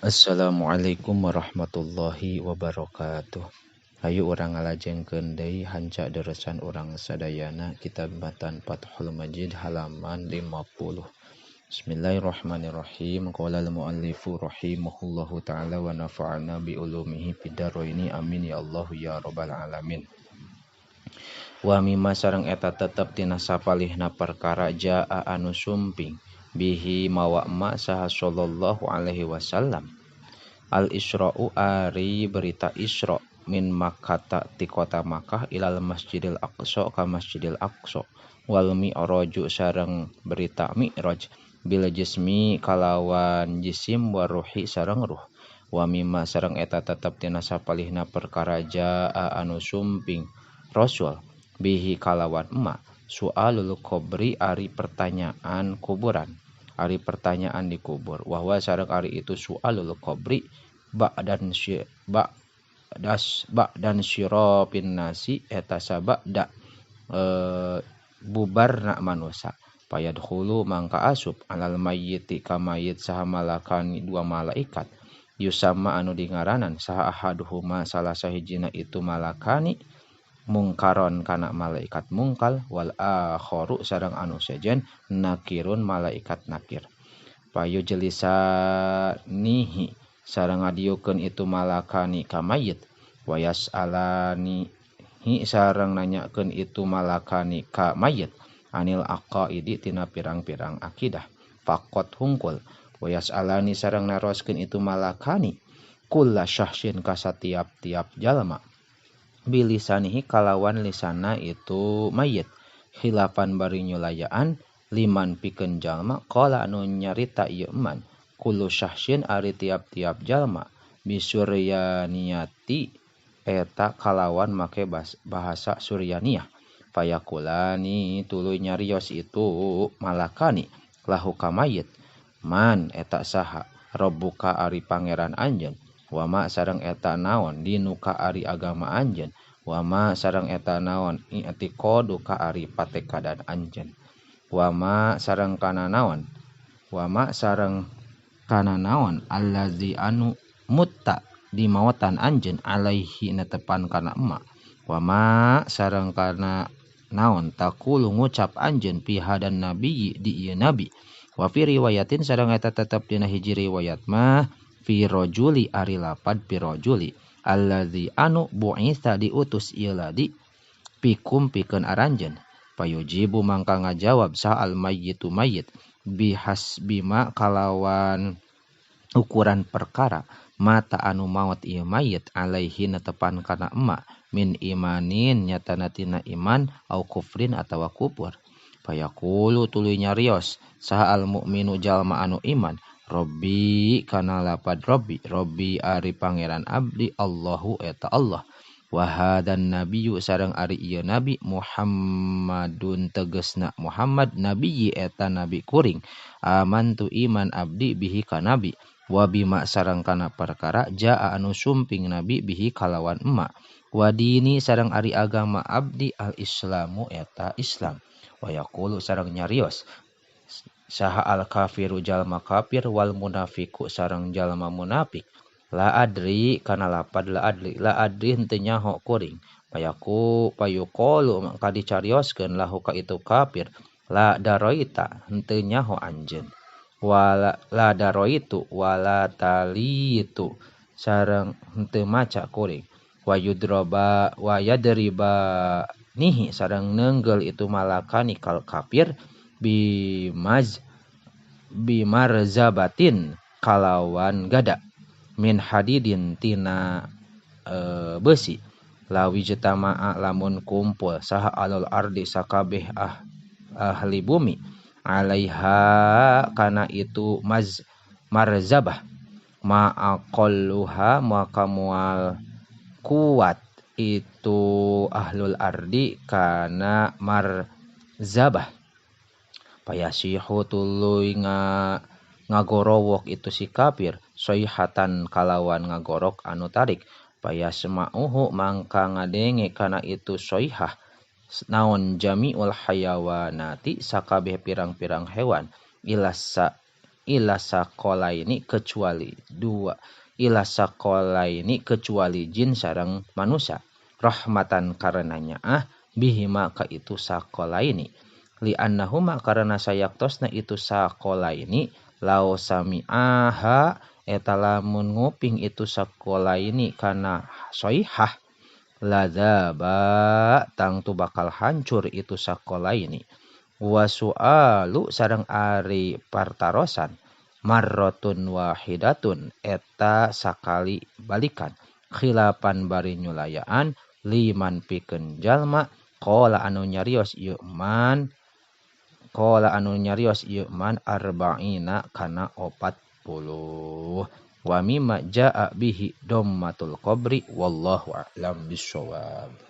Assalamualaikum warahmatullahi wabarakatuh. Hayu urang ngalajengkeun deui hanca deresan urang sadayana kitab Matan Fathul Majid halaman 50. Bismillahirrahmanirrahim. Qala al-muallifu rahimahullahu taala wa nafa'ana bi ulumihi fid dharaini amin ya Allah ya rabbal alamin. Wa mimma sareng eta tetep tina sapalihna perkara jaa anu sumping bihi mawa ma saha sallallahu alaihi wasallam. Al Isra'u ari berita Isra min Makkah ti kota Makkah ilal Masjidil Aqsa ka Masjidil Aqsa wal mi'raju sareng berita mi'raj bil jismi kalawan jisim wa ruhi sareng ruh. Wa mimma sareng eta tetep tina sapalihna perkara jaa anu sumping rasul bihi kalawan emak soalul qabri ari pertanyaan kuburan, ari pertanyaan di kubur. Wahwa sareng ari itu soalul qabri ba'dan ba'dan syirapin nasi eta sabada bubarna manusa. Payadkhulu mangka asup alal mayyiti ka mayit saha malakani dua malaikat yusama anu dingaranan saha ahaduhuma salah sahijina itu malakani mungkaron kana malaikat mungkal wal akharu sareng anu sejen nakirun malaikat nakir. Payu jelisanihi sareng ngadiukeun itu malakani ka mayit wayas alani hi sareng nanyakeun itu malakani ka mayit anil aqaidi tina pirang-pirang akidah faqat hungkul wayas alani sareng naroskeun itu malakani kulla syahsin ka satiap-tiap jalma bilisanihi kalawan lisana itu mayit khilafan bari nyulayaan liman pikeun jalma qala anu nyarita ieu man kullu syahsin ari tiap-tiap jalma bisuryaniyati eta kalawan make bahasa Suryaniyah fayakulani tuluy nyarios itu malakani lahu ka mayit man eta saha rabbuka ari pangeran anjeun wama sareng eta naon dinuka ari agama anjeun wama sareng eta naon i'tiqadu ka ari patekadan anjeun wama sareng kana naon wama sareng kana naon allazi anu mutta dimaotan anjeun alaihi netepan kana emak wama sareng kana naon taqulu ngucap anjeun piha dan nabi di ieu nabi. Wa fi riwayatin sareng eta tetep dina hiji riwayat mah fi rajuli ari lapad fi rajuli allazi anu bu'itsa diutus ieu ladi pikum pikeun aranjeun payujibu mangka ngajawab sa al mayyitu mayyit bihasbima kalawan ukuran perkara mata anu maot ieu mayyit alaihi netepan kana emak min imanin nyatana tina iman au kufrin atawa kufur. Payaqulu tuluy nyarios saha al mukminu jalma anu iman Robbi kana lapad Robbi Robbi ari pangeran abdi Allahu eta Allah wa hadan nabiyyu sareng ari ieu nabi Muhammadun tegesna Muhammad nabiyyi eta nabi kuring amantu iman abdi bihi ka nabi wa bima sareng kana perkara jaa anu sumping nabi bihi kalawan emak wa dini sareng ari agama abdi al islamu eta Islam. Wa yaqulu sareng nyarios saha al kafiru jalma kafir wal munafiku sareng jalma munafik la adri kana lapad la adri la adri henteu nyaho kuring payaku payuqalu mangka dicarioskeun lahu ka itu kafir la daroita henteu nyaho anjeun wala la daroitu wala talitu sareng henteu maca kuring wayudroba wayadriba nihi sareng neunggel itu malakani kal kafir bimaz bimarzabatin kalawan gada min hadidin tina besi lawi jtama'a lamun kumpul saha alul ardi sakabeh ahli bumi alaiha kana itu maz marzabah ma aqalluha maka mual kuat itu ahlul ardi kana marzabah. Payasihu tuluy ngagorowok itu si kafir soihatan kalawan ngagorok anu tarik payasma'uhu mangka ngadenge kana itu soihah naon jami'ul hayawanati sakabeh pirang-pirang hewan ila saqalaini kecuali dua ila saqalaini kecuali jin sareng manusia rahmatan karena nyaah bihima ka itu saqalaini li annahuma karena sayaktosna itu saqalaini lau sami'aha eta lamun nguping itu saqalaini kana soihah ladzaba tangtu bakal hancur itu saqalaini wa su'alu sareng ari partarosan marrotun wahidatun eta sakali balikan khilafan bari nyulayaan liman pikeun jalma qala anu nyarios ieu man qala anu nyarios ieu man arba'ina kana 40 wa mimma jaa bihi dommatul qabri wallahu a'lam bissawab.